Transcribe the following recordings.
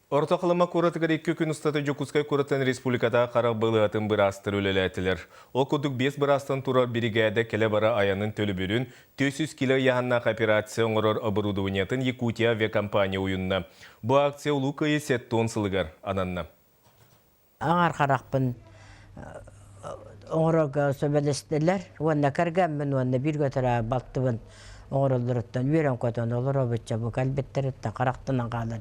Орто Халыма куоратыгар 2 күн устата Дьокуускай куораттан республикатааҕы харах балыыһатын быраастара үлэлээтилэр. Ол курдук биэс быраастан турар биригээдэ кэлэ-бара айанын төлөбүрүн, 400 кило ыйааһыннаах операция оҥорор оборудованиетын Якутия авиакомпания уйунна. Бу акция Улуу Кыайыы 70 сылыгар ананна. Аҥар харахпын оҥорорго сөбүлэстилэр уонна кэргэммин уонна бииргэ төрөөбүт балтыбын оҥороллоруттан үөрэн-көтөн олоробучча бу кэлбиттэриттэн харахтанан хаалар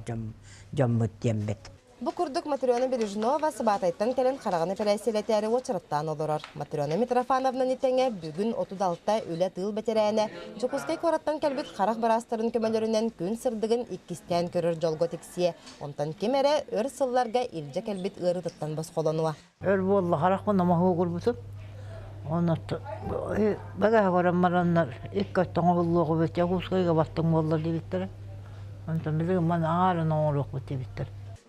дьоммут диэммит. Бу курдук Матрена Бережнова Сыбаатайтан кэлэн хараҕын эпэрээссийэлэтээри уочараттаан олорор. Матрена Митрофановнаны тэҥэ бүгүн 36 үлэ-тыыл бэтэрээнэ Дьокуускай куораттан кэлбит харах быраастарын көмөлөрүнэн күн сырдыгын иккистээн көрөр дьолго тиксиэ. Онтон ким эрэ өр сылларга илдьэ кэлбит ыарыытыттан босхолонуо. Өр буолла харахпын омоһуу курбутум. Онно бэгэһэ көрөн бараннар икки өттө оҥоһуллуоҕу Якутскайга баттыҥ буолла диэбиттэрэ. Онтон билигин маны аҥаарын оҥоруохпут диэбиттэр.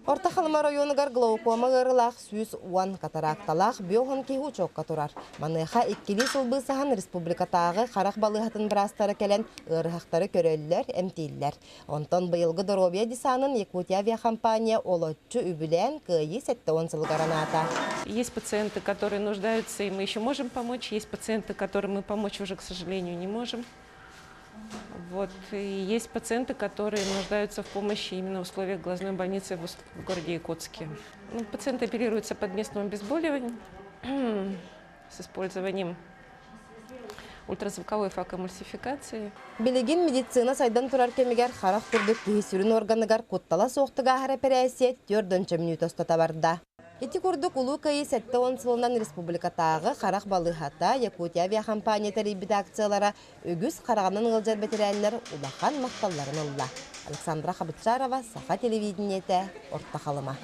Орто Халыма оройуонугар глаукома ыарыылаах 110, катаракталаах 50 киһи учуокка турар. Маныаха иккилии сыл быысаһан республикатааҕы харах балыыһатын быраастара кэлэн ыарыһахтары көрөллөр, эмтииллэр. Онтон быйылгы доруобуйа десанын Якутия авиакомпания олоччу үбүлээн Кыайыы 70 сылыгар анаата. Есть пациенты, которые нуждаются, и мы еще можем помочь. Есть пациенты, которым мы помочь уже, к сожалению, не можем. Вот. И есть пациенты, которые нуждаются в помощи именно в условиях глазной больницы в городе Якутске. Ну, пациенты оперируются под местным обезболиванием с использованием ультразвуковой факоэмульсификации. Билигин медицина сайдан турар кэмигэр харах курдук киһи сүрүн органыгар куттала суохтук ааһар эпэрээссийэ 4 мүнүүтэ устата барда. Ити курдук Улуу Кыайыы 70 сылынан республикатааҕы харах балыыһата Якутия авиакомпания тэрийбит акциялара үгүс хараҕынан ыалдьар бэтэрээннэр улахан махталларын ылла. Александра Хабытчарова, Саха телевидениетэ, Орто Халыма.